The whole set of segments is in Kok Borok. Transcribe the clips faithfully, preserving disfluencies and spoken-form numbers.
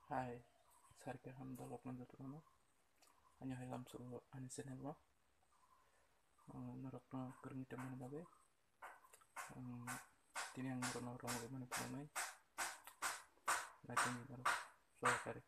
Hai, sarikhe ham dolokno jotono. Ani hai lamsugo ani channel o. Ang norokno kwrwngwi tongmani bagwi. Ang tini ang norokno rwngwi mani phunuknai. Naitongdi norok. Sorry.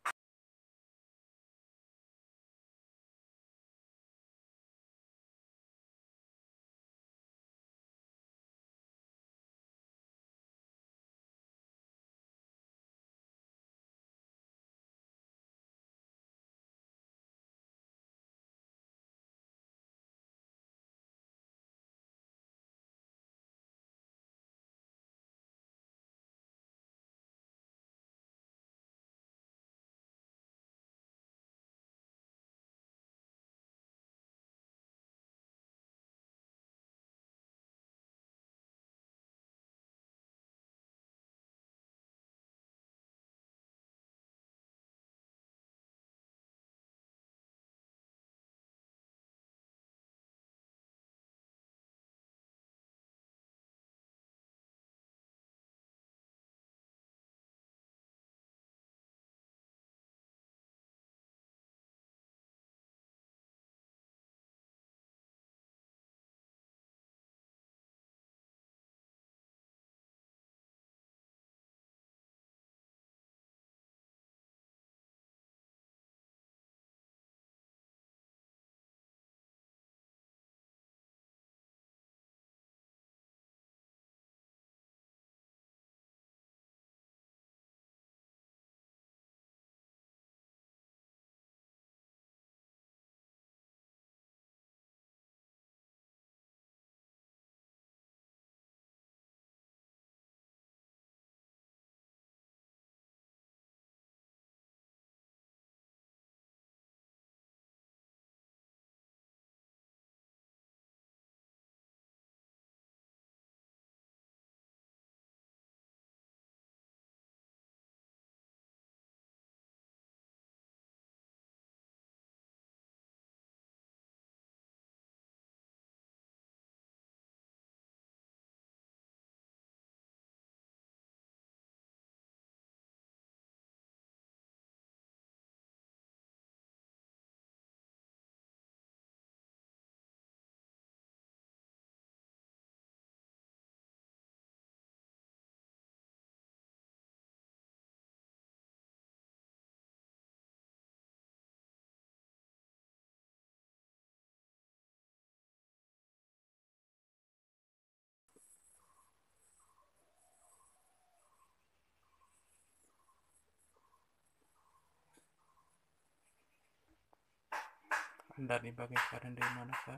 Andar ni bagwi current rwi mano kha.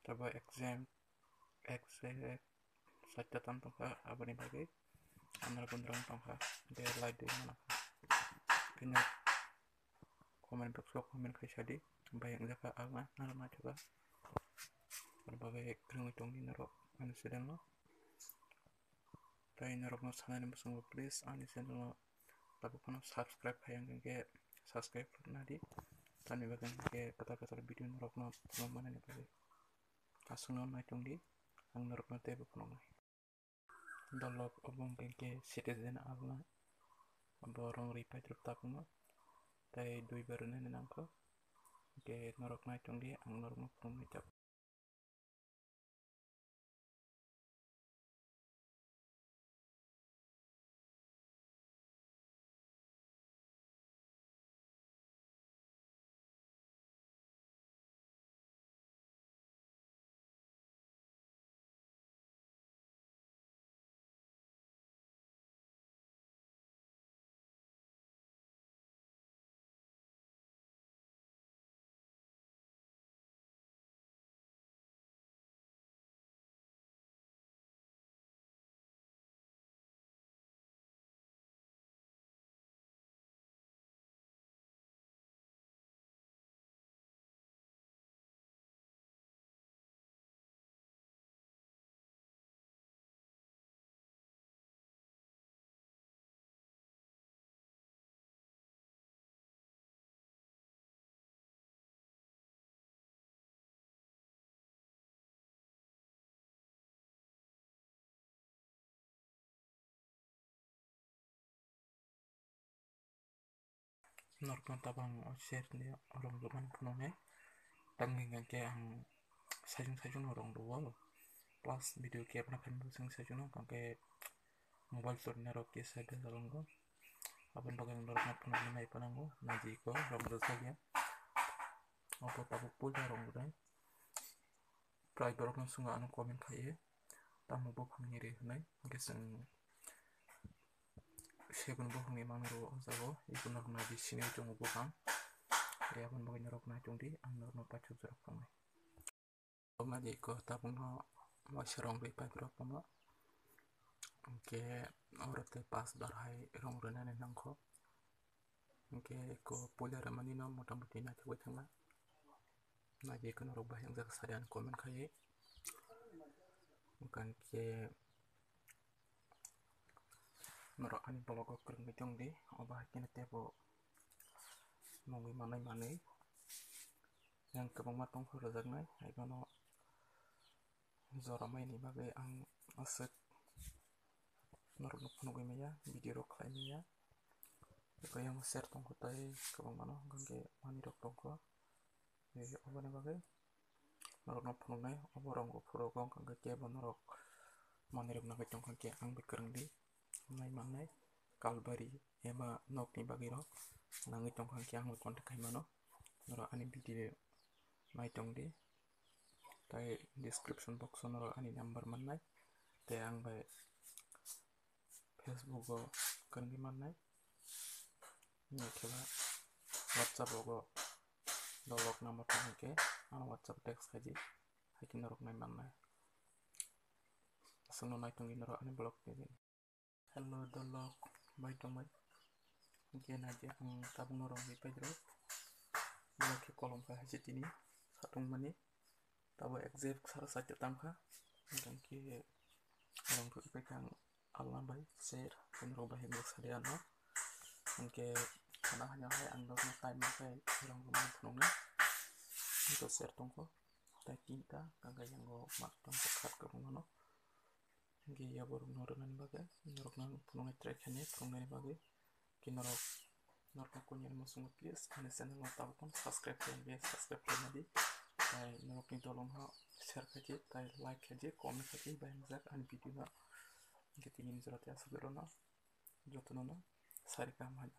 Tabo exam, exam, saita tam tongkha, aboni bagwi andar gundra wng tongkha, de light de mano kha. Kino comment box o comment khai sadi, bai wngjakha agma naro naithoka. Aboni bagwi kwrwngwi tongdi norok ani channel no. Tei norokno sanani bwskango please ani channel no tabuk phano subscribe khai wngkha khe subscribe khlai nadi. Tamni bagwi hwnkhe kwtal kwtal video norokno phunuk manani bagwi. Aswkno naitongdi ang norokno teibo phunuknai. Dolok obo hwnkhe khe citizen alna, abo rong ri paidrop tabukno tei dui bar rwnani nangkho. Hwnkhe norok naitongdi ang norokno phunuknai tabuk. Norokno tabang o share ni rong rwmani phunuknai. Tamo hwnkhe ang sajung sajung no rong rwo. Plus video kebna khe sajung sajung no hwnkhe mobile torina rok kisa bela rongo. Aboni bagwi ang norokno phunuknai nai phanango. Naidi ko rong rwjakya. Obo tabuk puila rong rwnai. Prai borokno swngo ano comment khai. Tamo buphangni ri hwnwi hwnkhe chwng segun buphangni manwi rwo o jaga o, ibo norokno di sini tongo buphang. Tei aboni bagwi norok nai tongdi, ang norokno paithak jora phunuknai. Norok naidi ko tabukno waisa rong rwi pipe rok phano. Hwnkhe oro tei pas bar hai rong rwnani nangkho. Hwnkhe ko puila rwmani no motamuti naithogwi thangna. Naidi ko norok bahai wngjak sadi ano comment khai. Hwnkhe norok ani vlog o kwrwngwi tongdi, obo hai kheno teibo nugwi manai manwi yang kwbangma tongkha rwjaknai, hai phano jora maini bagwi ang aswk norokno phunugwi maya, video rok khlai maya. Tei yang share tongkha tei kwbangmano hwnkhe manwi rok tongkha. Tei oboni bagwi norokno phunuknai, obo rong rok phuru rok wngkha khe bo norok manwi rok nugwi tongkha khe ang bai kwrwngdi nai mannai kalbari eba nokni bagwi rok nangwi tongkha khe ang bai contact khai mano. Norok ani video nai tongdi tei description box o norok ani number mannai tei ang bai Facebook o kwrwngwi mannai. Nokhe ba WhatsApp rogo dolok number tong hwnkhe ano WhatsApp text khaidi, hai khe norok nai mannai. Aswkno nai tongdi norok ani vlog ni. Hello dolok, bai tongbai. Hwnkhe naidi ang tabukno rong ri paidro. Belai khe kolom kha hai se tini satung mani. Tabo exact sara site tang kha. Hwnkhe rong ri paikha ang. Alna bai share, norok bai himlok sadi ano. Hwnkhe khana hanya hai ang norokno time ma khai rong rwmani phunuknai. Hwnkhe share tongkho. Tai tinta, kaka yango mat tongkho khat kwbangmano. Hwnkhe yaborokno rwnani bagwi norokno phunuknai try khainai phunuknani bagwi. Khe norok Norokno konyani muchungo please ani channel no tabuk phano subscribe khlai di, subscribe khlai di. Tai norokni dolong ha share khaidi, tai like khaidi, comment khaidi, bai hamjak ani video no. Hwnkhe tini ni jora tei aswk rwno jotono no sari kaham hai.